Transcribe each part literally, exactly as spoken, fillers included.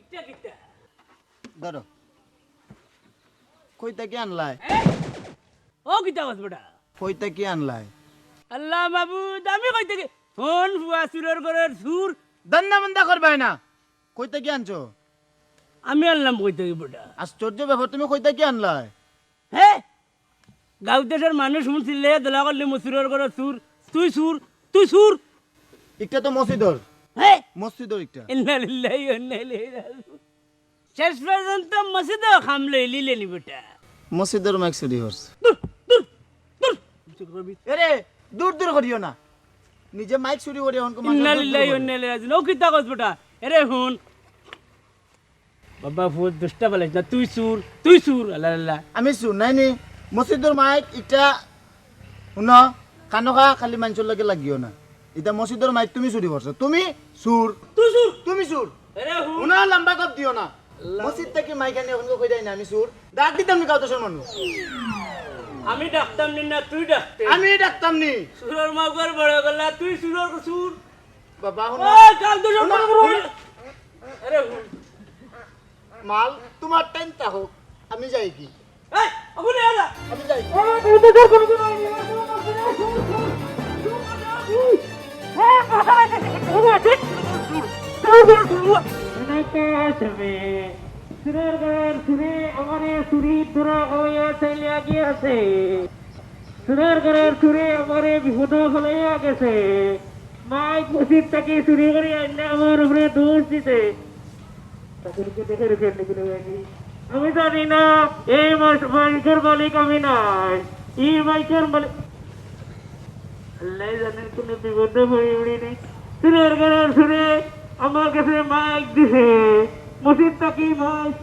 ইটা কিতা? ধরো। কই থাকি আনলায়? এ? ও কিতা কস বেটা? কই থাকি আনলায়? আল্লাহ মাবুদ, আমি কই থাকি? হুন ফুয়া, চুরর ঘরর চুর। ধান্দা মান্দা করবায় না। কই থাকি আনছো? আমি আনলাম কই থাকি বেটা? আশ্চর্য ব্যাপার, তুমি কই থাকি আনলায়? হে? গাঁও দেশর মানুষ হুনছিল, দলা করলি মসজিদর ঘরর চুর, তুই চুর, তুই চুর। ইটা তো মসজিদর। হে? মসজিদর ইটা। ইন্না লিল্লাহি ওয়া ইন্না ইলাইহি রাজিউন। শেষ পর্যন্ত মসজিদও কাম লইলিলে নি বেটা। মসজিদর মাইক চুরি করছে। দূর, দূর, দূর। এরে, দূর দূর করিও না। নিজে মাইক চুরি করি অখন ইন্না লিল্লাহি ওয়া ইন্না ইলাইহি রাজিউন। ও কিতা কস বেটা? এরে হুন। বাবা, ফুত দুষ্টা বলিস না, তুই চুর, তুই চুর, আল্লাহ, আল্লাহ। আমি চুর নায় নি, মসজিদর মাইক ইটা। হুনো, কানো খা, খালি মানষর লগে লাগিও না। ইটা মসজিদর মাইক তুমি চুরি করছো, তুমি চুর। তুই চুর। তুমি চুর। এরে হুন। হুনো, লম্বা গপ দিও না। আল্লাহ। মসজিদ থাকি মাইক আনি অখন কই দেয় না আমি চুর। ডাক দিতাম নি গাঁও দেশর মানুষ। আমি ডাকতাম নি না, তুই ডাকতে। আমি ডাকতাম নি। চুরর মাউগর বড় গলা, তুই চুরর চুর। বাবা, হুনো। ওই, গাল দুষ হুনো, করো। হুনো। আরে, হুন। মাল, তুমার টাইম তা হোক, আমি যাই কি? এই, আবু নে, আলা। আমি যাই। চুরর ঘরর চুরে আমারে চুরির ধরা খাওয়াইয়া চাইলিয়া গিয়াছে। চুরর ঘরর চুরে আমারে বিপদো ফালাইয়া গেছে। মাইক মসজিদ থাকি চুরি করি আইনা আমার উপরে দোষ দিছে। তাদেরকে দেখে রেখে নিবি রে ভাই। আমি জানি না, এই মাস-, মাইকর মালিক আমি নায়। এই মাইকর মালিক আল্লাহ জানে কোন বিপদে পড়ি উড়ি নি। চুরর ঘরর চুরে আমার গেছে মাইক দিছে। মসজিদ থাকি মাইক।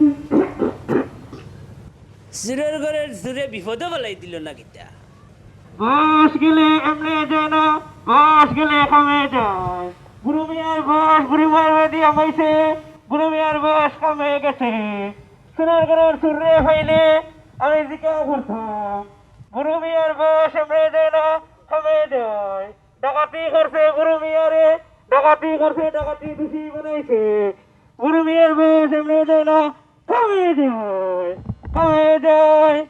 চুরর ঘরর চুরে বিপদো ফালাই দিল না কিতা? বয়স গেলে এমনে যায় না, বয়স গেলে কমে যায়। বুরু মিয়ার বয়স বুরু মিয়ার বায়দি হামাইছে, বুরু মিয়ার বয়স কমে গেছে। চুরর ঘরর চুররে পাইলে আমি জিকার করতাম। বুরু মিয়ার বয়স এমনে যায় না, কমে যায়। ডাকাতি করছে বুরু মিয়ারে, ডাকাতি করছে, ডাকাতি দোষী বানাইছে। বুরু মিয়ার বয়স এমনে যায় না, কমে যায়, কমে যায়।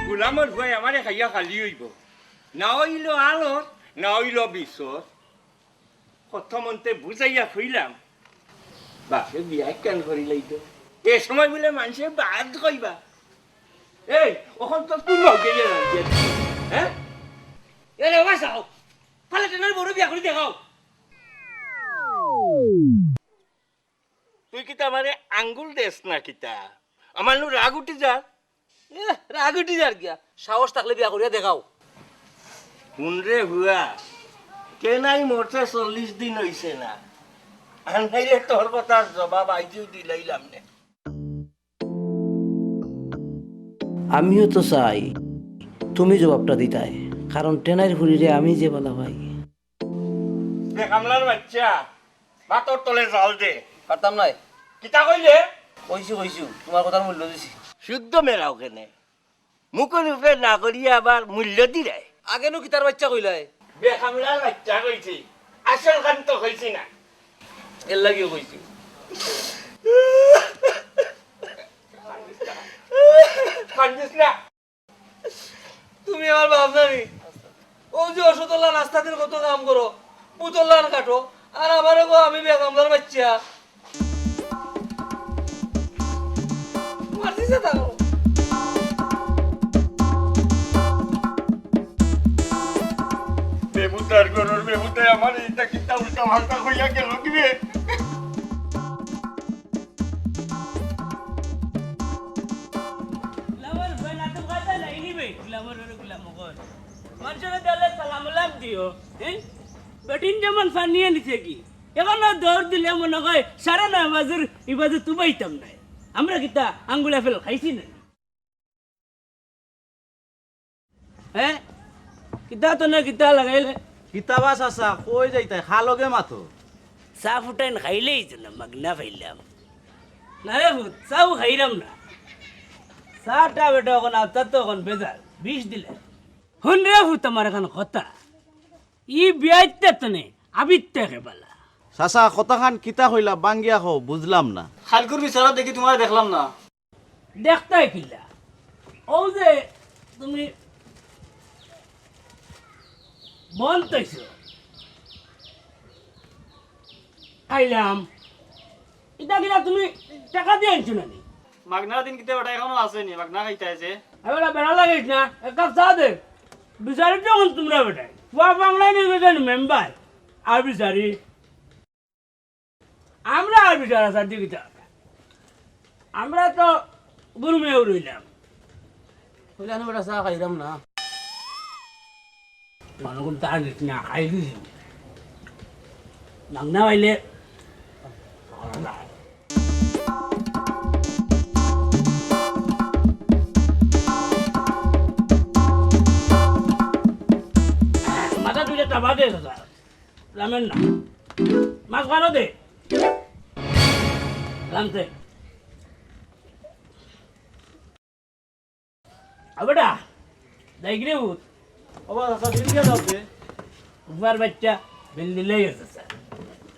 গুলামর ফুয়ায় আমারে খাইয়া খালি অইবো। না অইলো আলর, না অইলো বিছর। কত মন্তে বুঝাইয়া কইলাম, বাপে বিয়া কেন করিলাই তো? এ সময় বুলে মানষে বাদ কইবা। এই, অখন তো তুই লগে গিয়ে রাখবি, হ্যাঁ? এ রে, ওবা চাও, পালে টেনার বড় বিয়া করি দেখাও। তুই কিতা আমারে আঙ্গুল দেস না কিতা? আমার নু রাগ উঠি যা। এ, রাগ উঠি যার গিয়া। সাহস থাকলে বিয়া করিয়া দেখাও। হুন রে হুয়া, টেনাই মরছে চল্লিশ দিন অইছে না। আর নাইলে তোর কথার জবাব আইজউ দিলাইলাম নে। আমিও তো চাই তুমি জবাবটা দিতায়, কারণ টেনাইর ফুরিরে আমি যে বালা পাই। বে কামলার বাচ্চা, ভাতর তলে জাল দে। পারতাম নায়। কিতা কইলে? কইছি, কইছি, তুমার কথার মূল্য দিছি। শুদ্ধ মেরাও কেনে? মুখর উপরে না করিয়া আবার মূল্য দিরায়। আগে নু কিতার বাচ্চা কইলায়? বে কামলার বাচ্চা কইছি, আসল খান তো কইছি না। এর লাগিও কইছি। কান্দিস না। তুমি আমার বাপ নানি? ও যে অসতলা রাস্তাতে কত কাম করো, পুতলান কাটো, আর আমারে গো আমি বেকামদার বাচ্চা। মারছি সে তাও। বেবুতার ঘরর বেবুতায় আমার ইটা কিতা উল্টা পাল্টা কইয়া গেল কি রে? গুলামর ভাই, না তো কথা নাই নি ভাই, গুলামর ভাই, গুলাম মগর। মানুষের দলে সালাম আলাম দিও, হ্যাঁ? বেটিন যেমন ফানিয়ে নিছে কি? এখনো দৌড় দিলে মনে হয় সাড়ে নয় বাজুর ই বাজু তুবাইতাম নাই। আমরা কিতা আঙ্গুলা ফেল খাইছি না? হ্যাঁ? কিতা তো না কিতা লাগাইলে? কিতা বা চাচা, কই যাইতায়? খা লগে মাতো। চা ফুটাইন খাইলেই তো না, মাগনা পাইলাম। না রে পুত, চাও খাইরাম না। চাটা বেটা অখন আলতা তো অখন বেজার, বিষ দিলে। হুন রে পুত, আমার এখান কথা। ই বিয়াইতে তো নে, আবিত্তে কে বালা। চাচা, কথাখান কিতা কইলা, বাঙ্গিয়া কও, বুঝলাম না। খালকুর বিচারা দেখি তুমারে দেখলাম না। দেখতায় কিলা? অউ যে তুমি বন তৈছো। খাইলাম। ইটা কিলা তুমি টেকা দি আনছো না নি? মাগনা দিন কিতা বেটা এখনো আছে নি? মাগনা খাইতায় যে। আরে বেটা বেড়া লাগাইস না, এক কাপ চা দে। বিচারি তো অখন তুমরা বেটায়। পুয়া বাংলায় নিয়ে গেছেন মেম্বার, আর বিচারি। আমরা আর বিচার আচার দি কিতা? আমরা তো গুরু মেয়েও রইলাম। কইলে আমি বেটা চা খাইলাম না। মনে করুন তার নিস না, খাই দিছি। মাগনা পাইলে মাথা দুইটা চাপা দে, চাচা। রামেন না। মাছ খানো দে। রামতে। আ বেটা, যাই গিরে ভূত। ও বাবা, চাচা, বিল দিয়া দাও তে। উবার বাচ্চা, বিল দিলেই আছে, স্যার।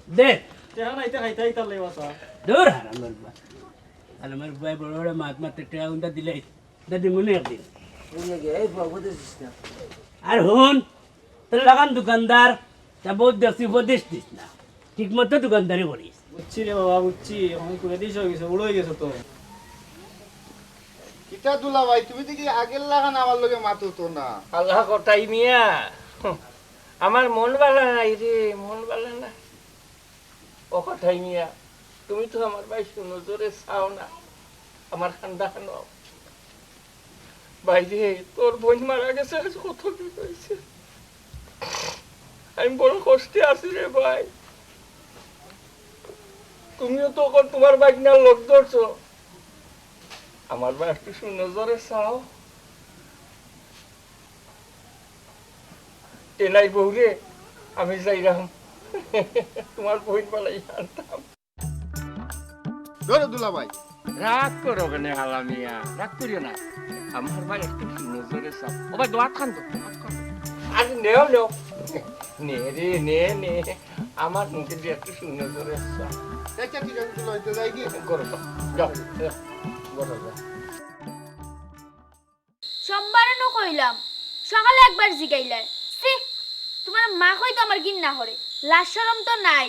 দে। টেকা নাই, তে খাইতে খাইতে লাই বাসা। দূর, হারামের বা। হারামের বায় বড় বড় মাত মাতে টেকা উন্দা দিলে। দে দিমুনে একদিন। এই যে, এই বাবু, দিস না। আর হুন, তোর লাগান দোকানদার, তা বহুত দেখছি উপদেশ দিস না। ঠিক মতো দোকানদারি করিস। বুঝছি রে বাবা, বুঝছি। এখন কুড়ে দিস হয়ে গেছে, বুড়ো হয়ে গেছে তো। কিতা দুলা ভাই, তুমি দেখি আগের লাগান আমার লগে মাতো তো না। আল্লাহ কটাই মিয়া, আমার মন বালা নাই রে, মন বালা নাই। ও কটাই মিয়া, তুমি তো আমার ভাই সুনজরে চাও না, আমার খান্দা খানো। ভাই রে, তোর বোন মারা গেছে আজ কত দিন হয়েছে। আমি বড় কষ্টে আছি রে ভাই। তুমিও তো এখন তোমার ভাগনার লোক ধরছো। আমার ভাই একটু সুনজরে চাও। টেনাই বউরে, আমি যাইরাম। তোমার বইন বালাই আনতাম। ধরো দুলা ভাই। রাগ করো কেনে হালা মিয়া? রাগ করিও না। আমার ভাই একটু সুনজরে চাও। ও ভাই, দোয়াত খান তো, দোয়াত খান। আরে নেও, নেও। নে রে, নে, নে। আমার মুখে দিয়ে একটু সুনজরে চাও। আচ্ছা, ঠিক আছে, দুলা ভাই, তো যাই গিয়ে। করো তো। যাও, যাও। বসো, যাও। সোমবারে নু কইলাম, সকালে একবার জিগাইলায়। ছি, তোমার মা কইতো আমার ঘিন্না করে। লাজ শরম তো নাই,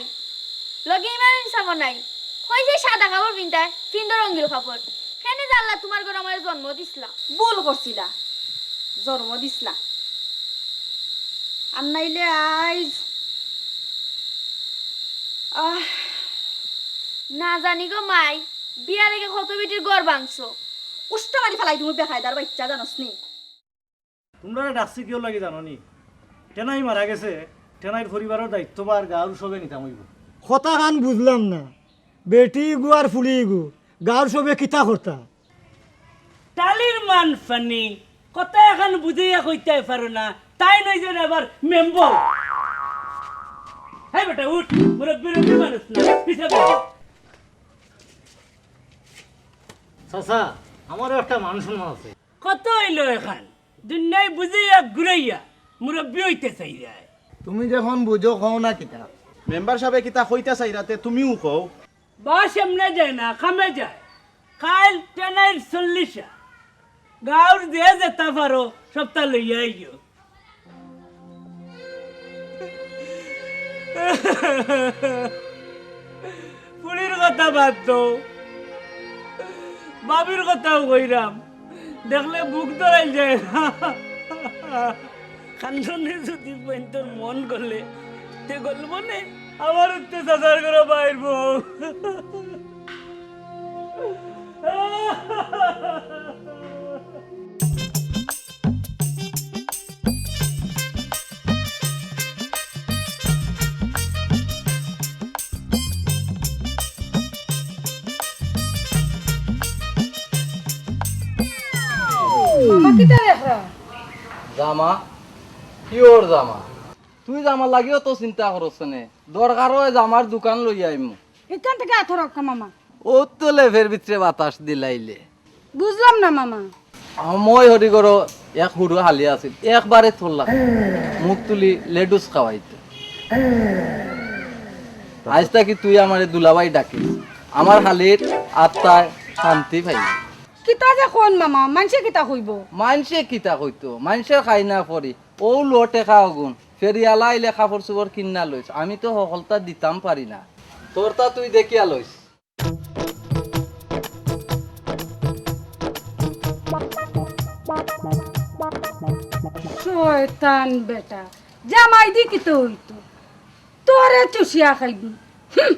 লগে ইমান ইনসাফও নাই। কইছে সাদা কাপড় পিনতায়, পিন্দো রঙ্গিল কাপড়। কেনে জানলা তোমার ঘরে আমারে জন্ম দিছলা? ভুল করছিলা, জন্ম দিছলা। আর নাইলে আইজ, আহ, না জানি গো মাই, বিয়ার আগে কত বেটির ঘর ভাঙছো। উষ্টা মারি ফালাই দিমু বেকায়দার বাইচ্চা, জানোস নি? তুমরারে ডাকছি কিওর লাগি জানো নি? টেনাই মারা গেছে, টেনাইর পরিবারর দায়িত্বভার গাঁওর সবে নিতাম অইবো। কথাখান বুঝলাম না, বেটি ইগু আর ফুড়ি ইগু, গাঁওর সবে কিতা করতা? টালির মান ফানি, কথা এখান বুঝাইয়া কইতায় পারো না, তাইন অইছইন আবার মেম্বর। হে বেটা উঠ, মুরব্বি রব্বি মানুষ না, পিছে বস। চাচা, আমারও একটা মান সম্মান আছে। কত অইলো এখান? দুনিয়ায় বুঝাইয়া ঘুরাইয়া মুরব্বি অইতে চাইরায়। তুমি যখন বুঝো, কও না কিতা? মেম্বার সাবে কিতা কইতা চাইরা, তে তুমিও কও। বাস এমনে যায় না, কামে যায়। কাইল টেনাইর চল্লিশা। গাঁওর যে যেতা পারো, সবতা লইয়া আইও। ফুড়ির কথা বাদ দেও, ভাবির কথাও কইরাম, দেখলে বুক ধরাই যায় না। কান্দনে যদি বইন্তর মন গলে, তে গলবো নে। আমার উঠতে চাচার করে বাইর বউ। মামা, কিতা দেখরা? জামা? কিওর জামা? তুই জামার লাগিও তো চিন্তা করস নে। দরকার অয় জামার দোকান লইয়া আইমু। ইখান থাকি আত হরাউক্কা মামা। ও তো লেফের ভিতরে বাতাস দিলাইলে। বুঝলাম না মামা। মই হরি করো এক হুরু হালি আছিল, একবারে তোর লাগে মুখ তুলি লেডুস খাওয়াইতে। আইজ থাকি তুই আমারে দুলাভাই ডাকিস, আমার হালির আত্মায় শান্তি পাইবে। কিতা যে কইন মামা, মানষে কিতা কইবো? মানষে কিতা কইতো, মানষের খাই না পরি। ও লো টেকা অগুন, ফেরিয়ালা আইলে কাপড় চোপড় কিন্না লইস, আমি তো হকলতা দিতাম পারি না, তোরতা তুই দেখিয়া লইস। শয়তান বেটা, জামাই দি কিতা অইতো? তোরে চুষিয়া খাইবি। হুম।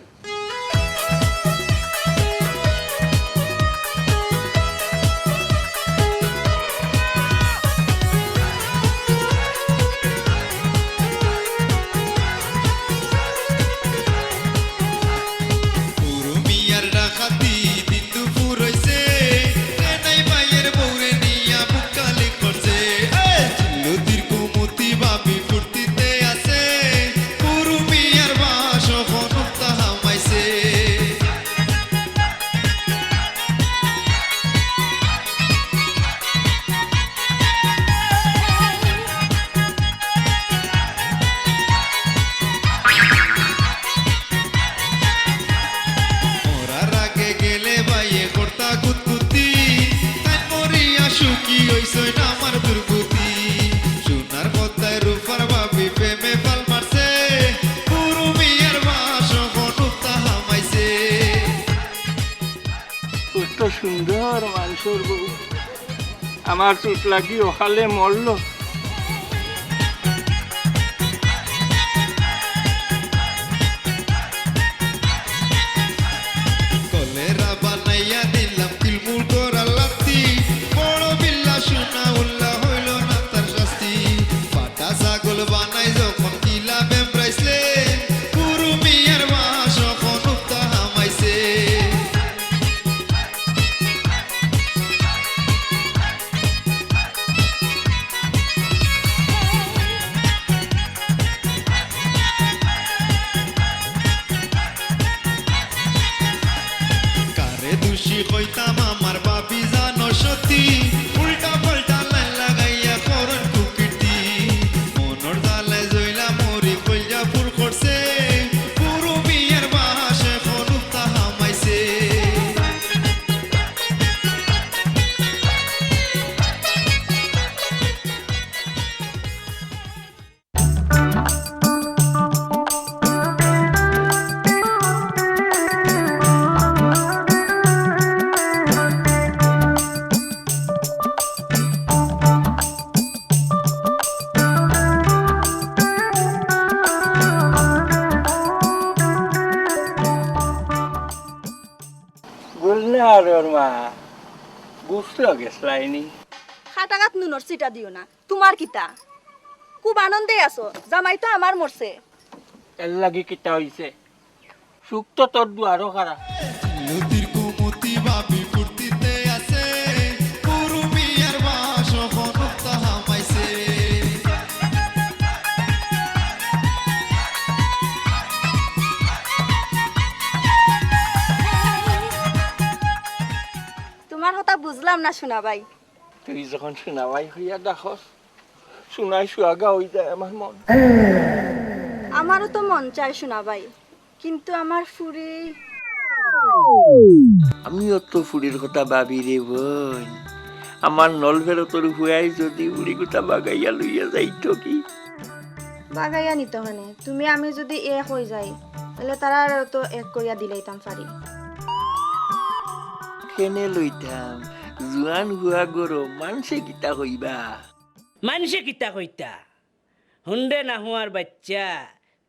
কত সুন্দর মানষর বউ। আমার চুট লাগি অকালে মরলো। গুলনারর মা, গুছলো গেছলায়নি? খাটাঘাত নুনর ছিটা দিও না। তুমার কিতা? খুব আনন্দে আছো, জামাই তো আমার মরছে। এরলাগি কিতা অইছে? সুখ তো তোর দুয়ারো খাড়া। তুমার কথা বুঝলাম না, সোনা ভাই। তুই যখন সোনা ভাই হইয়া ডাকস, সোনায় সুহাগা অই যায় আমার মন। আমারও তো মন চায় সোনা ভাই, কিন্তু আমার ফুরি। আমিও তো ফুরির কথা ভাবি রে বইন। আমার নল ফেরতর ফুয়ায় যদি ফুরি গুতা বাগাইয়া লইয়া যাইতো কি? বাগাইয়া নিতো কেনে? তুমি আমি যদি এক অই যাই, তাইলে তারারে তো এক করিয়া দিলাইতাম পারি। কেনে লইতাম? জুয়ান ফুয়া গরো, মানষে কিতা কইবা? মানষে কিতা কইতা? হুনরে না হুয়ার বাইচ্চা,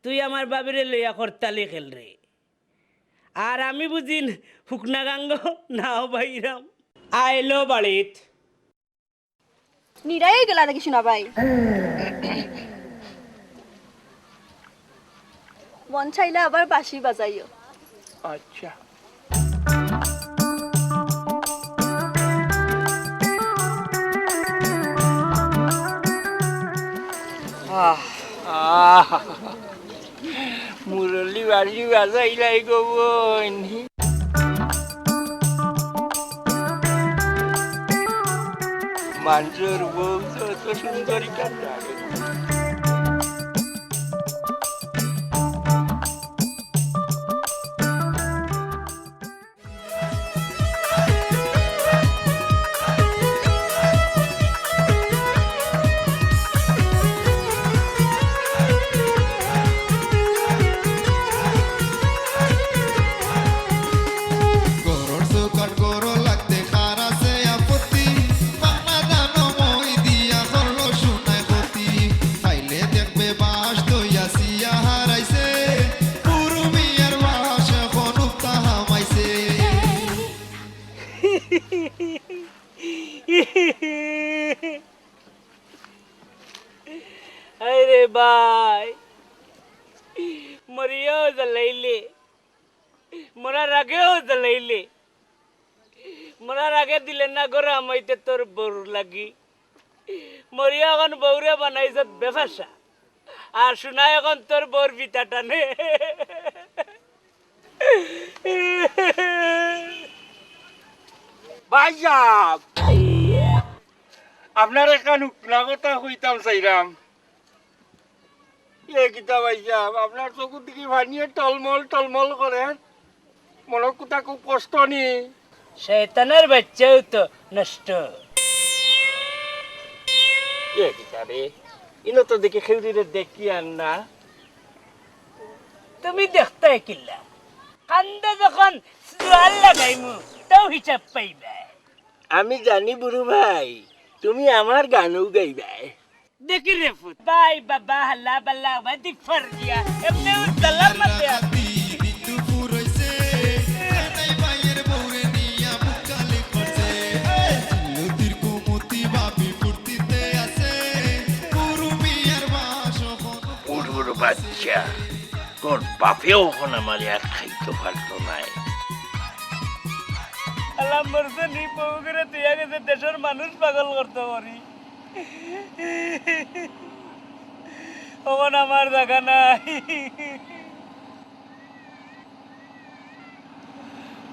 তুই আমার ভাবিরে লইয়া করতালি খেলরে। আর আমি বুঝিন হুকনা গাঙ্গ নাও বাইরাম। আইলো বাড়িত। নিরাই গেলা নাকি সোনা ভাই? মন চাইলে আবার বাঁশি বাজাইও। আচ্ছা। আহ, আহ, মুরলি বাঁশি বাজাইলাই গো বইন। মানষর বউ যত সুন্দরী কান্ডা। ঘরর চৌকাঠ ঘরো লাগতে কার আছে আপত্তি? পাকনা ধানো মই দিয়া করলো সোনায় ক্ষতি। খাইলে দেখবে বাঁশ দইয়া ছিয়া হারাইছে, পুরু মিয়ার বাঁশ এখন উক্তা হামাইছে। হায় রে ভাই, মরিয়াও জ্বালাইলে, মরার আগেও জ্বালাইলে। মরার আগে দিলে না গো হামাইতে তোর বউর লাগি। মরিয়া এখন বউরে বানাইছত বেফাসা, আর সোনায় এখন তোর বউর বিতা টানে। ভাইসাব, আপনারে একখান হুকনা কথা কইতাম চাইরাম। এ কিতা ভাইসাব, আপনার চকুর দিকে পানিয়ে টলমল টলমল করে। মনো কুতা খুব কষ্ট নি? শয়তানের বাচ্চাও তো নষ্ট। এ কিতা রে? ইনো তো দেখি খেউরিরে দেখি আর না। তুমি দেখতায় কিলা? কান্দে যখন জোয়ার লাগাইমু, তাও হিসাব পাইবায়। আমি জানি বুরু ভাই, তুমি আমার গানও গাইবায়। দেখি রে ফুত। বাই বাবা হাল্লা বাল্লা বাদি ফর গিয়া। এমনে উজ্জ্বলা মাতে। উঠ বুরু বাচ্চা, তোর বাপেও এখন আমারে আর খাইতো পারতো নায়। আল্লাহ মরছে নি, বউ করে তুই আগে যে দেশের মানুষ পাগল করতে পারি। অখন আমার জাগা নাই।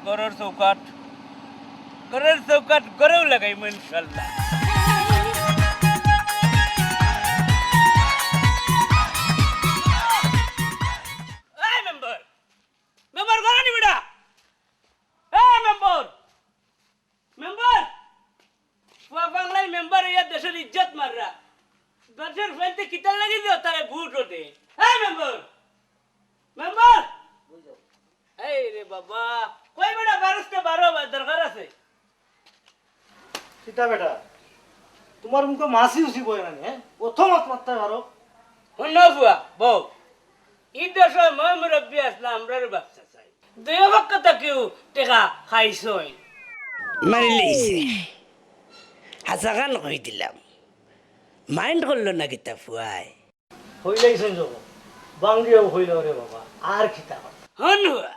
ঘরর চৌকাঠ, ঘরর চৌকাঠ ঘরেও লাগাইমু ইনশাআল্লাহ। এই মেম্বার, মেম্বার ঘরো নি বেটা? এই মেম্বার, মেম্বার, ফুয়া পাগলায় মেম্বার অইয়া দেশের ইজ্জত মাররা। দেশের ফুয়াইন্তে কিতার লাগি দিও তারে ভোট ওঠে। হ্যাঁ মেম্বার, মেম্বার। এই রে বাবা, কই বেটা, বারোস তে বারো, বা দরকার আছে। কিতা বেটা, তুমার মুখো মাছি উছি বয় না নি, হ্যাঁ? অত মাত মাততায় পারো? হুনো ফুয়া, বউ, ই দেশো ময় মুরব্বি আছলা, আমরারে বাচ্চা চাই। দুইও পক্ষ থাকিউ টেকা খাইছইন। মারিলাইছে। হাছাখান কই দিলাম। মাইন্ড করলো না কিতা ফুয়ায়? কইলাইছইন যখন, বাঙ্গিয়াও কইলাও রে বাবা, আর কিতা কথা? হুন ফুয়া,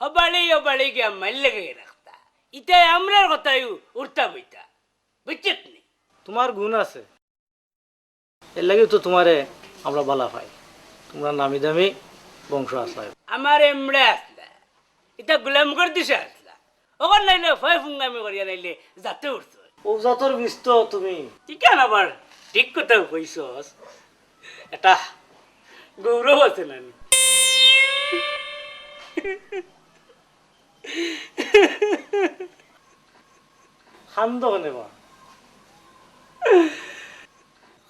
হবাড়ি হবাড়ি গিয়া মাইল লাগাই রাখতা। ইতায় আমরার কথায়উ উড়তা বইতা। বুঝছত নি? তুমার গুণ আছে। এর লাগিউ তো তুমারে আমরা বালা পাই। তুমরা নামি দামি বংশ আছলায়। আমার এমড়ে আছলা। ইতা গুলাম করে দিছে আছলা। অখন নাইলে ফাই ফুঙ্গামি করিয়া নাইলে জাতে উঠতো। অউ জাতর বীজ তো তুমি। ঠিক আবার ঠিক কথাউ কইছস। এটা গৌরব আছে না নি? কান্দো কেনে বা?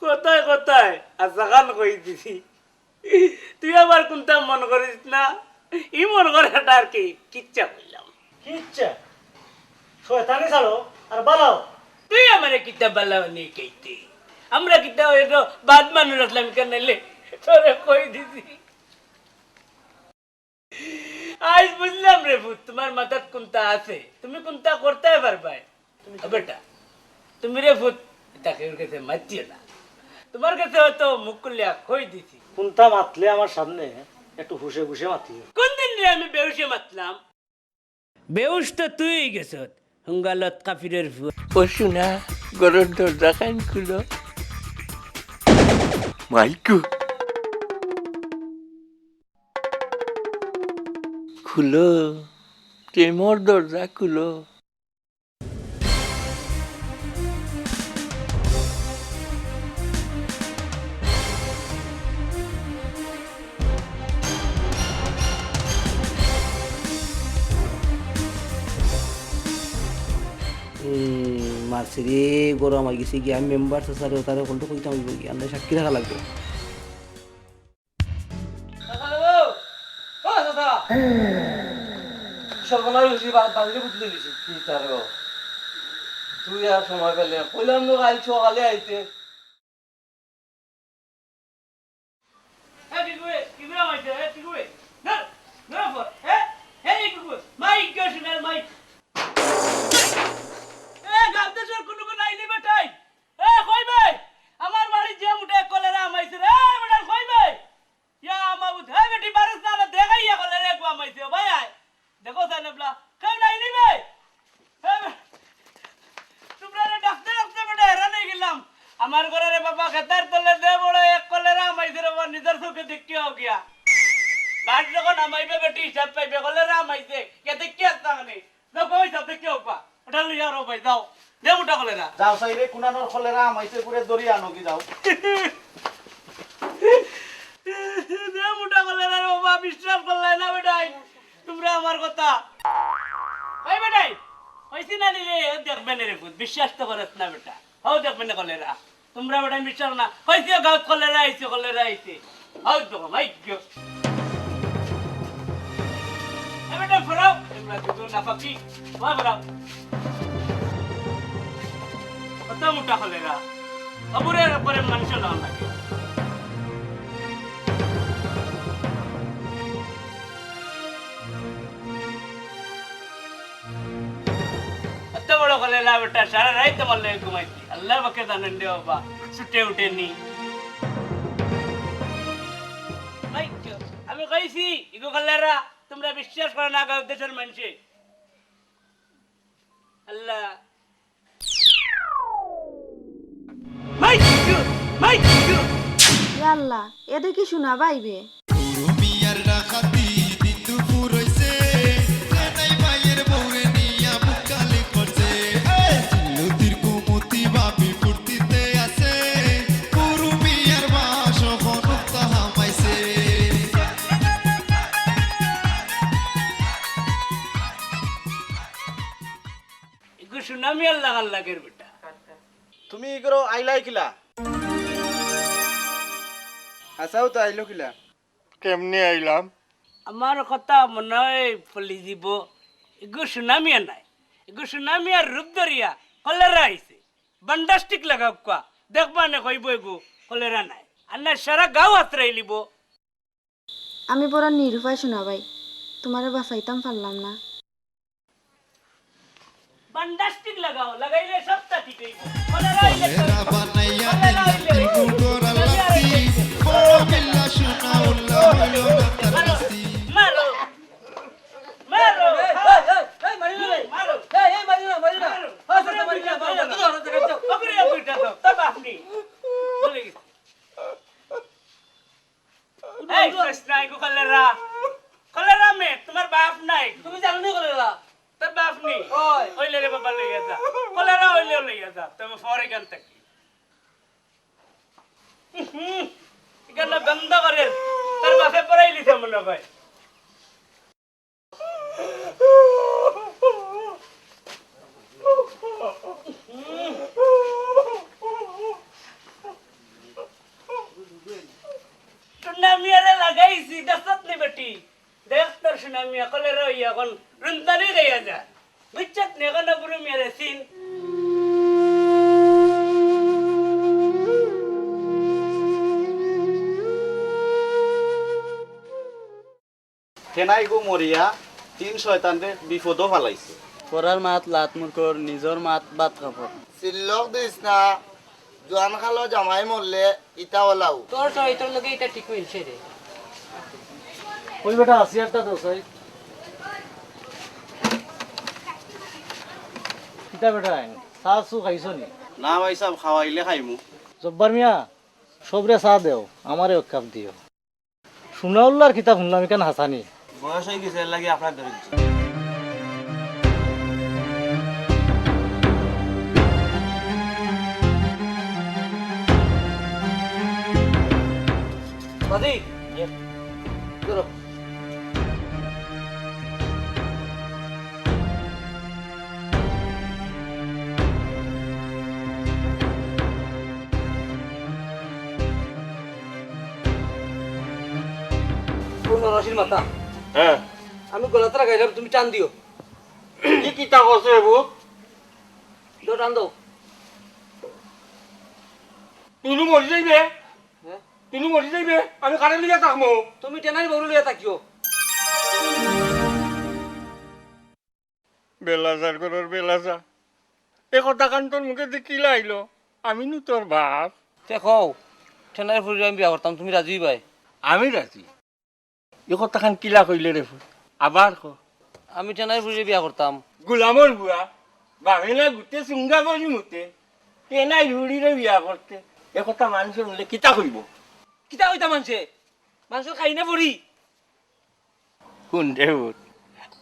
কথায় কথায় হাছাখান কই দিছি। তুই আবার কুনতা মনো করিস না? ই মনো করে এটা আর কি, কিচ্ছা কইলাম। কিচ্ছা? শয়তানি ছাড়ো আর বালাও। তুই আমারে কিতা বালাও নি কইতে? আমরা কিতা অইলো বাদ মানুষ আছলাম কেনে লে? তোরে কই দিছি। আইজ বুঝলাম রে ফুত, তুমার মাথাত কুনতা আছে, তুমি কুনতা করতায় পারবায়। ও বেটা, তুমি রে ফুত, ইতা কেউর গেছে মাতিও না। তুমার গেছে অয়তো মুখ খুলিয়া কই দিছি। কুনতা মাতলে আমার সামনে একটু হুশে গুশে মাতিও। কুনদিন রে আমি বেহুশে মাতলাম? বেহুশ তো তুই গেছত, হুঙ্গালত কাফিরের ফুয়া। ও সোনা, ঘরর দরজাখান খুলো। মাইকু। খুলো, প্রেমর দরজা খুলো। উম, মারছে রে, গরম অই গেছে গিয়া। মেম্বার চাচারে, তারে হকলটা কইতাম অইবো গিয়া, আমরা সাক্ষী রাখা লাগবো। চাচা রে, ও চাচা, সর্বনাশ অইছে, বা-, বাড়িতে বুঝতে দিছি। কি তার গো? তুই আর সময় পেলে, কইলাম না কাল সকালে আইতে। এ, কি করে? কি করে হইছে? এ, কি করে? না, না, বল। এ, এ, কি করে? মাইক কে শুনার মাইক? এ, গাবদেশর কোনো কোনো আইনি বেটাই। এ, কই বে? আমার বাড়ি যে মুটে কলেরা হামাইছে রে, এ, বেটা, কই বে? ইয়া, মাবুদ, এ, বেটি, বারুস না, না, দেখাইয়া কলেরা একবার হামাইছে, ও ভাই, আয়। দেখো, সাইন এবলা, কেউ নাই নি বে? এ, তুমরারে ডাকতে ডাকতে বেটা হেরান অই গেলাম। আমার ঘরর বাবা খেতার তলে যে বড় এক কলেরা হামাইছে রে বাবা, নিজর চউখে দেখিয়া আও গিয়া। গাছ যখন হামাইবে বেটি হিসাব পাইবে, কলেরা হামাইছে, কে দেখিয়া আসতা মানে? যাও গো, হিসাব দেখিয়া আও বা। ওটা লইয়া আও ভাই, যাও। দে মুটা কলেরা। যাও চাইরে, কুনানর কলেরা হামাইছে, পুরে দড়ি আনো কি যাও। দে মুটা কলেরা রে বাবা, বিশ্বাস করলায় না বেটাই। তুমরা আমার কথা। ওই বেটাই, কইছি না নি রে, ও দেখবে না রে পুত, বিশ্বাস তো করস না বেটা। হও দেখবে না কলেরা। তুমরা বেটাই বিশ্বাস না। কইছি ও গাঁওত কলেরা আইছে, কলেরা আইছে। হও দেখো, ভাই গো। এ বেটা ফরাও, তুমরা দুটো নাফাকি। ওই ফরাও। কত মুটা কলেরা। অবুরে পরে মানুষ না লাগে। এত বড় কলেরা বেটা, সারা রাইত আমার লগে ঘুমাইছি। আল্লাহ পাকে জানইন রে বাবা, ছুটে উঠেনি। মাইক, আমি কইছি, ইগু কলেরা, তুমরা বিশ্বাস করো না, গাঁও দেশর মানষে। আল্লাহ। Mic, mic. ইয়া আল্লাহ, এ দেখি শুনা ভাইবে। ইগু সুনামি আল্লাহ আল্লাহ কের বেটা। তুমি ইগু আইলায় কিলা? হাছাউ তো আইলো কিলা? কেমনে আইলাম? আমার কথা মনে অয় ফলি দিব। ইগু সুনামিয়া নায়, ইগু সুনামিয়ার রূপ ধরিয়া কলেরা আইছে। বান্ডাস্টিক লাগাউক্কা, দেখবা নে কইবো ইগু কলেরা নায়। আর না সারা গাঁও আতরাইলিবো। আমি বড় নিরুপায় সোনা ভাই, তুমারে বাঁচাইতাম পারলাম না। বান্ডাস্টিক লাগাও, লাগাইলে সবটা ঠিক অইবো। কলেরা আইলে তো, কলেরা আইলে তো, কলেরা আইলে তো। মারো, মারো। এই, এই, এই, মারিও না রে। মারো। এই, এই, মারিও না, মারিও না। মারো। হ্যাঁ, স্যার, মারিও না, মারিও না। ধরো, ধরো, ধরো। ওকে রে, দুইটা তো, তোর বাপ নেই। বলে গেছে। এই, শেষ নাই গো, কলেরা। কলেরা মে, তোমার বাপ নাই। তুমি জানো নি কলেরা? তোর বাপ নি? ওই। ওই লে রে বাবা, লইয়া যা। কলেরা অইলে লইয়া যা। তবে ফর এখান থাকি। হুম, এখানে বন্ধ করে। তোর বাপে পড়াই লিতে মনে হয়। টুনা মিয়ারে লাগাইছি, দেখছত নি বেটি? দেখ তোর সোনা মিয়া, কলেরা অইয়া এখন রুন্দানি গাইয়া যা। বুঝছত নি? এখন বুরু মিয়ারে চিন। তেনাই গো মরিয়া তিন শয়তানরে বিপদো ফালাইছে। পরার মাত লাত মুরকর, নিজর মাত ভাত কাপড়। চিল্লক দিস না, জোয়ান খালো জামাই মরলে ইতা ওলাও। তোর চরিত্রর লগে ইতা ঠিক মিলছে রে। ওই বেটা, আসি একটা দোষ হয়। কিতা বেটা আইন? চা চু খাইছো নি? না ভাই সাব, খাওয়াইলে খাইমু। জব্বার মিয়া, সবরে চা দেও, আমারে এক কাপ দিও। সোনাউল্লার কিতা হুনলাম, ইখান হাছানি। বয়স অই গেছে, এর লাগি আপনার ধরে দিছে। বাদি, ধরো। জির মাথা। হ্যাঁ। আমি গলাত লাগাইলাম, তুমি টান দিও। কি কিতা করছো এ ভূত? দো টান দাও। তুই মরি যাইবে। হ্যাঁ? তুই মরি যাইবে। আমি কারে লইয়া থাকমু? তুমি টেনাইর বউরে লইয়া থাকিও। বেলাজার ঘরর বেলাজা। এ কথাখান তোর মুখে দি কিলা আইলো? আমি নু তোর বাপ। তে কও, টেনাইর ফুড়িরে আমি বিয়া করতাম, তুমি রাজি অইবায়? আমি রাজি। এ কথাখান কিলা কইলে রে ফুত? আবার ক। আমি টেনাইর ফুড়িরে বিয়া করতাম। গোলামর বুয়া, বাপে না গুতে চুঙ্গা করি মুতে, টেনাইর ফুড়িরে বিয়া করতে। এ কথা মানষে হুনলে কিতা কইবো? কিতা কইতা মানষে? মানষর খাই না পড়ি। হুন রে ফুত,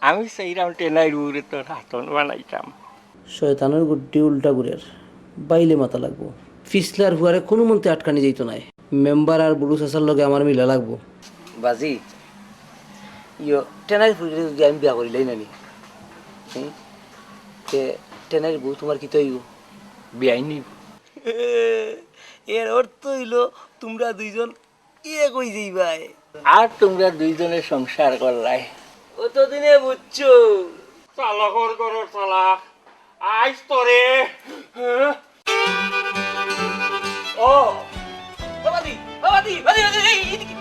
আমি চাইরাম টেনাইর বউরে তোর হাতন বানাইতাম। শয়তানর গুড্ডি উল্টা ঘুরের, বাইলে মাতা লাগবো। ফিছলার ফুয়ারে কুনুমন্তে আটকানি যাইতো নায়। মেম্বার আর বুরু চাচার লগে আমার মিলা লাগবো। বাজি, ইয়ো, টেনাইর ফুড়িরে যুদি আমি বিয়া করিলাই না নি, হুম? তে টেনাইর বউ তুমার কিতা অইবো? বিয়াইন অইবো। এর অর্থ অইলো তুমরা দুইজন এক অই যাইবায়। আর তুমরা দুইজনে সংসার করলায়। অতদিনে বুঝছো? চালাকর ঘরর চালাক। আইজ তোরে। হ্যাঁ? ও। বাবাজি, বাবাজি, বাবাজি, বাবাজি, এই, এই দিকে।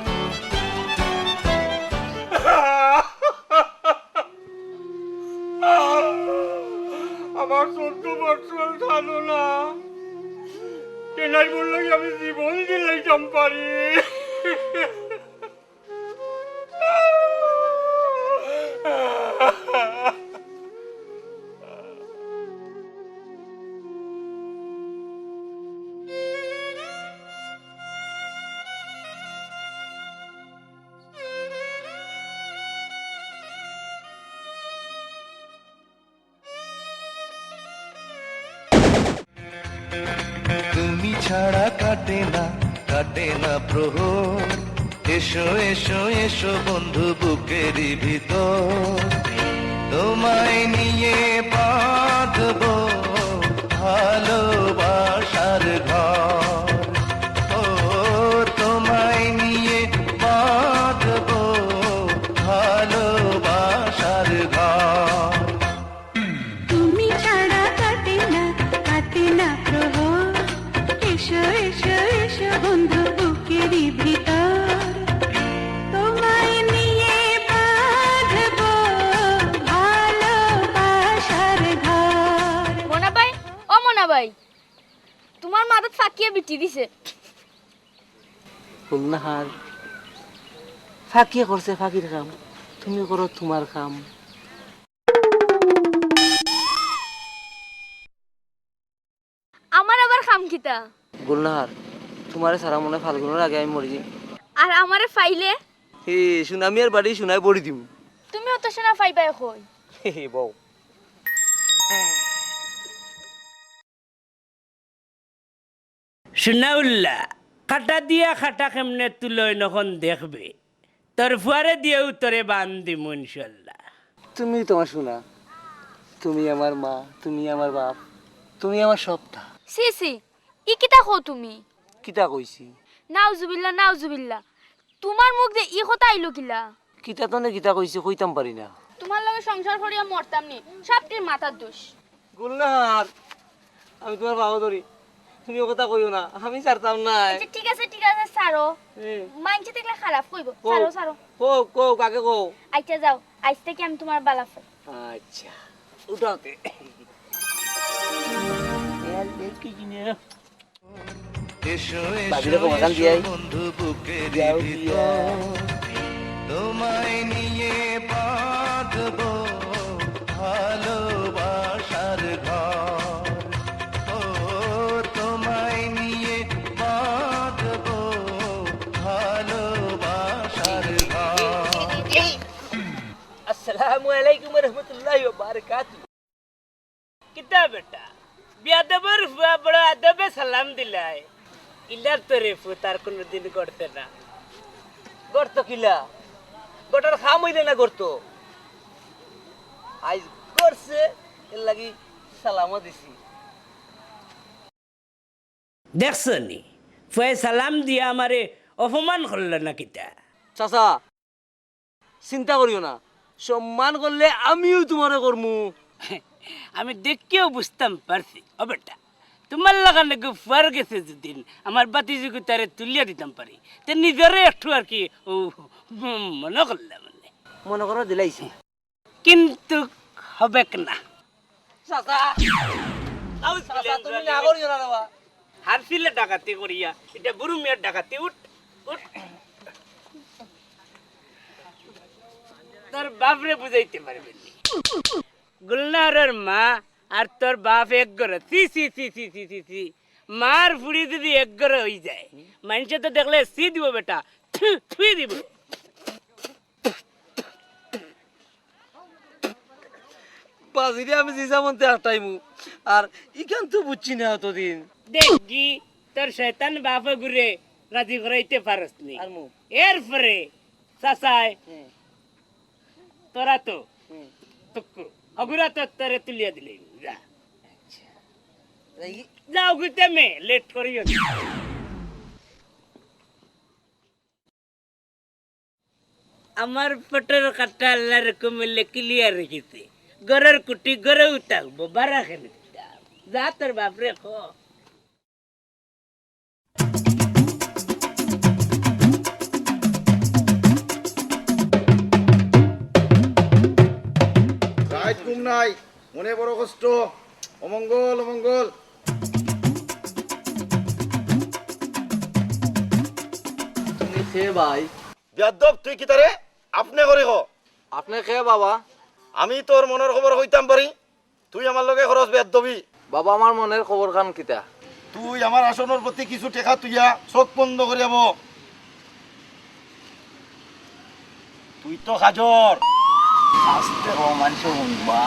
আমার চৌদ্দ বছর জানো না। টেনাইর বউর লাগি আমি জীবন দিলাইতাম পারি। তুমি ছাড়া কাটে না, কাটে না প্রহর। এসো, এসো, এসো বন্ধু বুকেরই ভিতর। তোমায় নিয়ে বাঁধবো ভালোবাসার ঘর। ও, তোমায় নিয়ে বাঁধবো ভালোবাসার ঘর। তুমি ছাড়া কাটে না, কাটে না প্রহর। এসো, এসো, এসো বন্ধু বুকেরই ভিতর। তোমায় নিয়ে বাঁধবো ভালোবাসার ঘর। মোনা ভাই, ও মোনা ভাই, তুমার মাথাত ফাকিয়ে বিটি দিছে। গুলনাহার, ফাকিয়ে করছে ফাকির কাম, তুমি করো তুমার কাম। আমার আবার কাম কিতা? গুলনাহার, তুমারে ছাড়া মনে অয় ফাল্গুনর আগে আমি মরি যাইমু। আর আমারে পাইলে? হে, সুনামিয়ার বাড়ি সুনায় ভরি দিমু। তুমি অত সোনা পাইবায় কই? হে, হে, বউ। সুনাউল্লা, কাটা দিয়া কাটা কেমনে তুলইন অখন দেখবে। তোর ফুয়ারে দিয়াউ তোরে বান দিমু ইনশাল্লাহ। তুমি তো আমার সোনা, তুমি আমার মা, তুমি আমার বাপ, তুমি আমার সবটা। ছি ছি, ই কিতা কও তুমি? কিতা কইছি? নাউজুবিল্লাহ, নাউজুবিল্লাহ। তুমার মুখ দিয়া ই কথা আইলো কিলা? কিতা তনে কিতা কইছি কইতাম পারি না। তুমার লগে সংসার করিয়া মরতাম নি, সবটির মাথার দোষ। গুলনাহার, আমি তুমার পাও ধরি, তুমি অউ কথা কইও না, আমি ছাড়তাম নায়। আচ্ছা, ঠিক আছে, ঠিক আছে, ছাড়ো। এ। মাইনষে দেখলে খারাপ কইবো। কও, ছাড়ো, ছাড়ো। কও, কও, কাকে কও? আচ্ছা, যাও, আইজ থাকি আমি তুমার বালা পাই। আচ্ছা, উঠাও তে। এসো, এসো, বাকিটা কমাখান এসো দিয়াই। বন্ধু বুকের ভিতর। তোমায় নিয়ে বাঁধবো ভালোবাসার ঘর। ও, তোমায় নিয়ে বাঁধবো ভালোবাসার ঘর। আসসালামু আলাইকুম ওয়া রাহমাতুল্লাহি ওয়া বারাকাতুহু। কিতা বেটা, বিয়াদবর ফুয়া বড় আদবে সালাম দিলায়। ইলার তরে ফুত আর কুনুদিন গড়তে না। গড়তো কিলা? গটার কাম অইলে না গড়তো। আইজ গড়ছে, এরলাগি সালামও দিছি। দেখছো নি? ফুয়ায় সালাম দিয়া আমারে অপমান করলো না কিতা? চাচা, চিন্তা করিও না, সম্মান করলে আমিও তুমারে করমু। আমি দেখিয়াউ বুঝতাম পারছি, ও বেটা, তুমার লাখান এগু ফুয়ার গেছে যুদি আমার বাতিজিগু তারে তুলিয়া দিতাম পারি, তে নিজরে একটু আর কি, ও, মনো করলাম মানে। মনো করো দিলাইছি। কিন্তু হবেক না। চাচা, চাচা, তুমি না করিও না রে বা। হারছিলে ডাকাতি করিয়া, ইটা বুরু মিয়ার ডাকাতি, উঠ, উঠ। তোর বাপরে বুঝাইতে পারবে নি। গুলনারর মা আর তোর বাপ এক ঘরে। ছি, ছি, ছি। মার ফুড়ি যুদি এক ঘরে অইযায়, মাইনষে তো দেখলে ছি দিব বেটা, থু, থুই দিব। বাজিরে আমি জিসা মন্তে আটাইমু। আর ইখান তো বুঝছি না অতদিন। দেখি, তোর শয়তান বাপগুরে রাজি করাইতে পারস নি। আর মু? এরপরে চাচায় হুম। তোরা তো হুম। টুকু। হগুরা তো তোরে তুলিয়া দিলে। যা। আচ্ছা। এই যাও গুতে মে, লেট করিও না। আমার পেটর কাটা আল্লার হুকুমে ক্লিয়ার রেখেছে। ঘরর কুটি ঘরেউ থাকবো, বারা কেনে দিতাম। যা তোর বাপরে ক। রাইত ঘুম নাই, মনে বড় কষ্ট, অমঙ্গল, অমঙ্গল। তুমি কে ভাই? বেয়াদ্দব, তুই কিতারে আপনে করি ক? আপনে কে বাবা? আমি তোর মনর খবর কইতাম পারি, তুই আমার লগে করস বেয়াদ্দবি। বাবা, আমার মনর খবর খান কিতা? তুই আমার আসনর প্রতি কিছু টেকা তুইয়া চোখ বন্ধ করিয়া ব। তুই তো কাজর। আস্তে ক, মানষে হুনবা।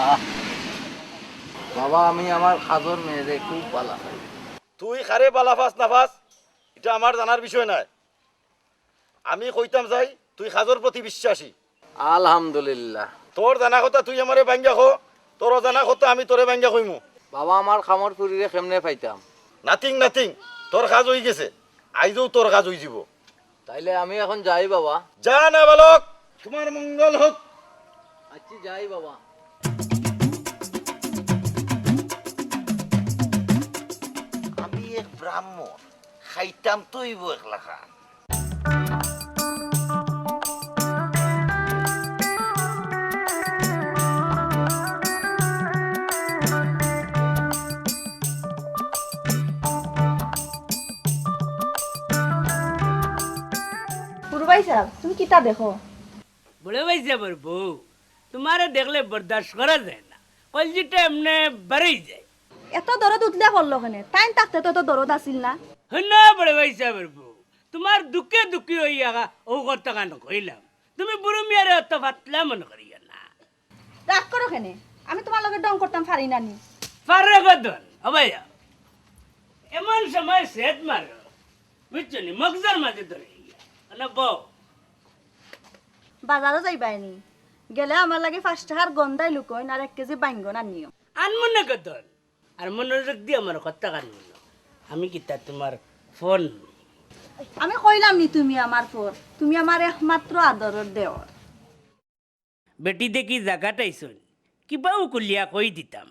বাবা, আমি আমার কাজর মেয়েরে খুব বালা পাই। তুই কারে বালা পাস না পাস, ইটা আমার জানার বিষয় নায়। আমি কইতাম চাই, তুই কাজর প্রতি বিশ্বাসী। আলহামদুলিল্লাহ। তোর জানা কথা তুই আমারে ভাঙ্গা ক, তোর অজানা কথা আমি তোরে ভাঙ্গা কইমু। বাবা, আমার কামর ফুরিরে কেমনে পাইতাম? Nothing, nothing, তোর কাজ অইগেছে, আইজউ তোর কাজ অইযিবো। তাইলে আমি এখন যাই বাবা। যা না বালক, তোমার মঙ্গল হোক। আচ্ছা, যাই বাবা। আমি এক ব্রাহ্মণ, খাইতাম তো অইবো একলা খান। বড় ভাইসাব, তুমি কিতা দেখো? বড় ভাইসাবর বউ, তুমারে দেখলে বরদাস্ত করা যায় না, কলজিটা এমনে বারই যায়। এত দরদ উতলা করলো কেনে? তাইন থাকতে তো এত দরদ আছিল না। হুনো বড় ভাইসাবর বউ, তুমার দুখে দুখি অইয়া অউ কথাখান কইলাম, তুমি বুরু মিয়ারে অত পাতলা মনো করিও না। রাগ করো কেনে? আমি তুমার লগে ঢং করতাম পারি না নি? পারে গদন, ও ভাইয়া, এমন সময় সেট মারো, বুঝছো নি? মগজর মাঝে ধরে গিয়া। মানে বউ। বাজারো যাইবায় নি? গেলে আমার লাগি পাঁচ টেকার গন্ধাই লুকইন আর এক কেজি বাইঙ্গন আনিও। আনমু না গদন। আর মনোযোগ দি আমার কথাখান হুনো। আমি কিতা তুমার ফোন? আমি কইলাম নি তুমি আমার ফোন, তুমি আমার একমাত্র আদরর দেওর। বেটি দেখি জাগাত আইছইন, কিবাউ খুলিয়া কই দিতাম।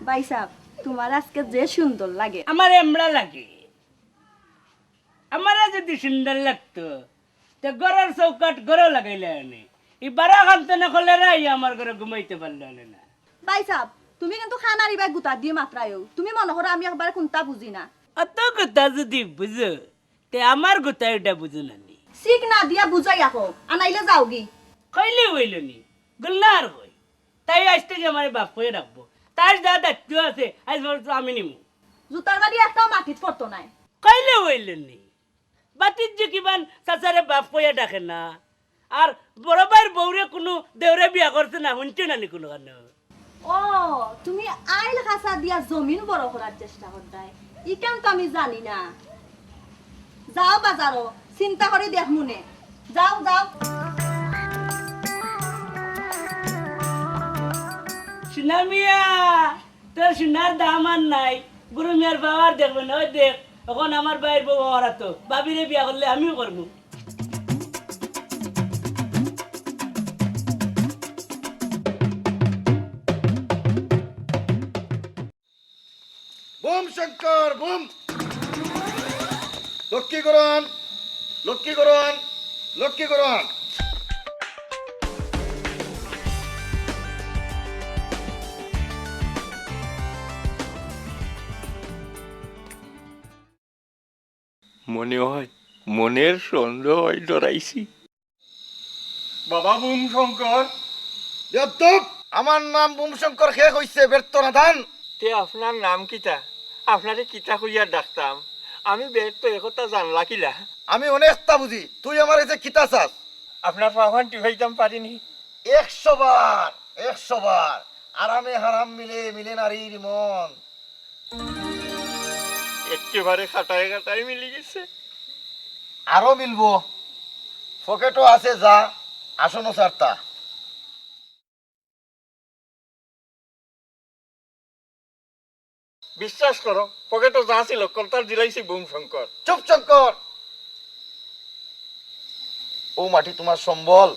ভাইসাব, তুমার আজকে যে সুন্দর লাগে। আমার এমড়া লাগে। আমারে যুদি সুন্দর লাগতো, তে ঘরর চৌকাঠ ঘরো লাগাইলে অনে। ই বারা খান তো না করলে রাই আমার ঘরো ঘুমাইতে পারলে অনে না। ভাইসাব, তুমি কিন্তু খানার ইবায় গুতা দি মাতরায়ও। তুমি মনো করো আমি একবারে কুন্তা বুঝি না। অত কথা যুদি বুঝো, তে আমার গুতায় ইটা বুঝো না নি? শিক না দিয়া বুঝাইয়া কও, আনাইলে যাওগি। কইলে অইলো নি, গুলনার কই। তাই আইজ থাকি আমারে বাপ কইয়া ডাকবো। তার যা দায়িত্ব আছে, আইজ পর্যন্ত আমি নিমু। জুতার বাড়ি একটাও মাটিত পড়তো নায়। কইলে অইলো নি। বাতির যে কিবান চাচারে বাপ কইয়া ডাকে না। আর বড় ভাইর বউরে কুনু দেওরে বিয়া করছে না, হুনছে না নি কুনু কানো? ও, তুমি আইল খাসা দিয়া জমিন বড় করার চেষ্টা করতায়, ইখান তো আমি জানি না। যাও বাজারো, চিন্তা করি দেখমুনে। যাও, যাও। সোনা মিয়া, তোর সোনার দাম আর নাই। গুরু মিয়ার পাওয়ার দেখবে না, ওই দেখ, এখন আমার ভাইর বউ হওয়ার তো। ভাবিরে বিয়া করলে আমিও করবো। বুম শঙ্কর, বুম। লক্ষ্মীকরণ, লক্ষ্মীকরণ, লক্ষ্মীকরণ। মনে হয় মনের সন্দেহ হয় ডরাইছি। বাবা বুম শঙ্কর। বেয়াদ্দপ! আমার নাম বুম শঙ্কর কে কইছে, ব্যর্থ নাদান। তে আপনার নাম কিতা? আপনারে কিতা কইয়া ডাকতাম? আমি ব্যর্থ এ কথা জানলা কিলা? আমি অনেকতা বুঝি, তুই আমার গেছে কিতা চাস? আপনার পাওখান টিপাইতাম পারিনি। একশো বার, একশো বার। আরামে হারাম মিলে, মিলে নারীর মন। একেবারে কাটায় কাটায় মিলি গেছে। আরো মিলবো। পকেটো আছে যা, আসনো ছাড়তা। বিশ্বাস করো, পকেটো যা ছিল, কলতার দিলাইছি বুম শঙ্কর। চুপ শঙ্কর! ও মাটি তোমার সম্বল।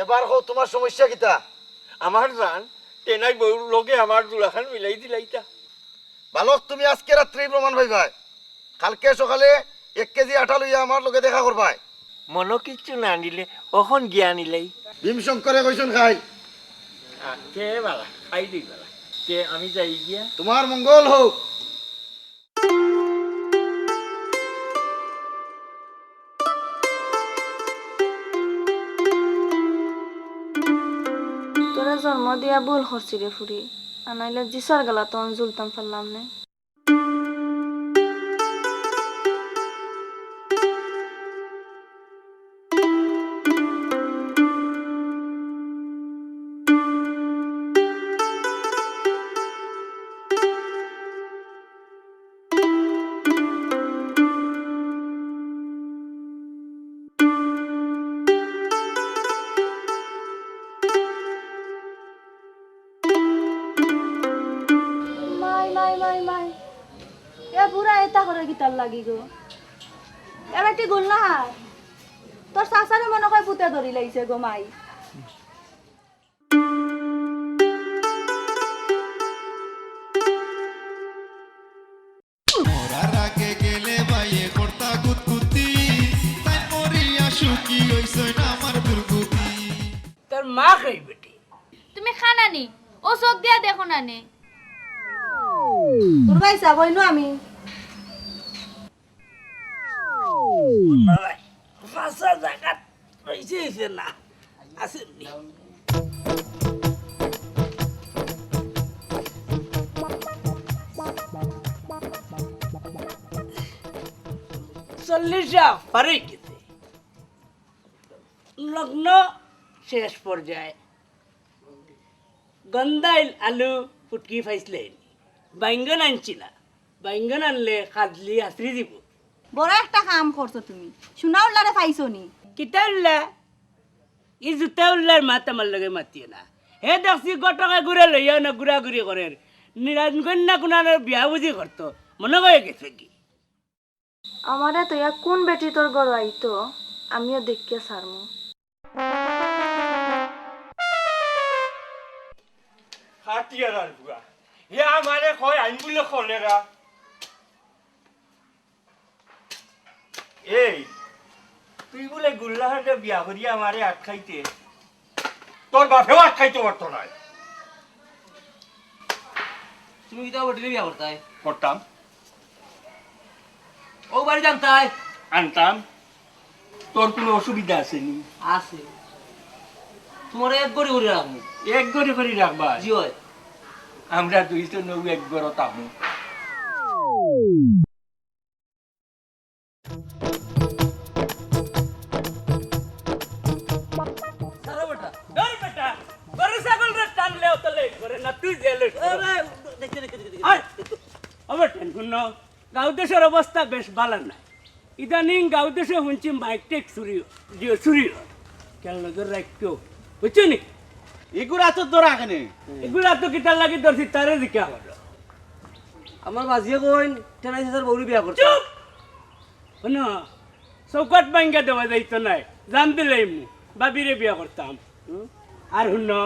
এবার কও তোমার সমস্যা কিতা? আমার জান, তেনাই বউর লগে আমার জুড়াখান মিলাই দিলাইতা। বালক, তুমি আজকে রাত্রেই প্রমাণ পাইবায়। কালকে সকালে এক কেজি আটা লইয়া আমার লগে দেখা করবায়। মনো কিচ্ছু না নিলে অখন গিয়া নিলাই। ভীমশঙ্করে কইছন খাই। আ, তে বালা, খাই দেই বালা। তে আমি যাই গিয়া। তোমার মঙ্গল হোক। তোরে জন্ম দিয়া ভুল করছি রে ফুরি, আনাইলে জিসার গালাত অন জুলতাম পারলাম নে। মাই, মাই, মাই, মাই। এ বুড়া এতা করে কিতার লাগি গো? এ বেটি গুলনাহার, তোর চাচারে মনে হয় ভূতে ধরি লাইছে গো মাই। মরার আগে গেলে বাইয়ে করতা গুতগুতি, তাই মরিয়া সুখী হইছই না আমার দুর্গতি। তোর মা কই বেটি? তুমি খানা নি, ও চোখ দিয়া দেখো না নে। তোর ভাই চা বইনু আমি। ফাঁসা জাগাত রইছে, হইছে না। আছে নি? চল্লিশ পার হই গেছে। লগ্ন শেষ পর্যায়ে। গন্ধাইল আলু ফুটকি পাইছলে নি? বাইঙ্গন আনছি না। বাইঙ্গন আনলে কাজলি হাসরি দিব। বড় একটা কাম করছো তুমি। সোনা উল্লারে পাইছো নি? কিতা উল্লা? ই জুতা উল্লার মাত আমার লগে মাতিও না। হে দেখছি ঘটকে ঘুরে লইয়া না ঘুরাঘুরি করের। নিরঞ্জনা কুনানোর বিয়া বুঝি করতো। মনে কয়ে গেছে কি? আমারে তইয়া কোন বেটি তোর ঘরো আইতো, আমিও দেখিয়া ছাড়মু। হাতিয়ার আর বুয়া। হে আমারে কয় আইন বুলে কলেরা। এই, তুই বুলে গুল্লাহারে বিয়া করিয়া আমারে আটকাইতে, তোর বাপেও আটকাইতো পারতো নায়। তুমি কিতা বেটিরে বিয়া করতায়? করতাম। ও বাড়ি জানতায়? আনতাম। তোর কোনো অসুবিধা আছে নি? আছে। তোমার এক ঘরে করে রাখবো। এক ঘরে করে রাখবা? জি অয়। আমরা দুইজন নৌ এক ঘরে থাকবো। সারা বেটা, ধর বেটা, গরু ছাগলরে টানলেও তো লেট করে না, তুই যে লেট করে। আরে, দেখতে, দেখতে, দেখতে, দেখতে। আয়। ও বেটা, হুনো, গাঁও দেশর অবস্থা বেশ ভালা নায়। ইদানিং গাঁও দেশো হুনছি মাইক টাইক চুরি অয়, জিও চুরি অয়। খেয়াল নজর রাখিও, বুঝছো নি? ইগুর আতো ধরা কেনে? ইগুর আতো কিতার লাগি ধরছি, তারে জিকা করো। আমার বাজিয়ে কইন, টেনাই চাচার বউরে বিয়া করতা। চুপ! হুনো, চৌকাঠ ভাঙ্গা দেওয়া যাইতো নায়, জান দিলাইমু, ভাবিরে বিয়া করতাম। হুম? আর হুনো,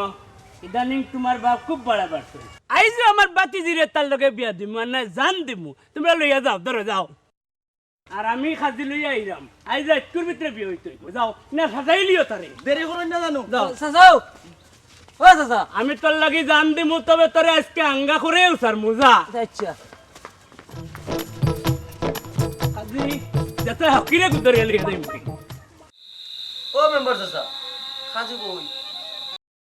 ইদানিং তোমার বাপ খুব বাড়া বাড়ছে। এই যে আমার বাতিজিরে তার লগে বিয়া দিমু, আর না জান দিমু, তুমরা লইয়া যাও, ধরো যাও। আর আমি কাজি লইয়া আইরাম, আইজ রাইতকুর ভিতরে বিয়া অইতো অইবো। যাও, না সাজাইলিও তারে। দেরি করইন না জানু। যাও। চাচা, ও চাচা। আমি তোর লাগি জান দিমু, তবে তোরে আইজকে আঙ্গা করেউ ছাড়মু, যা। আচ্ছা। কাজি, যাতে হকিরে গুদরিয়া লইয়া যাইমু। ও মেম্বার চাচা, কাজি কই?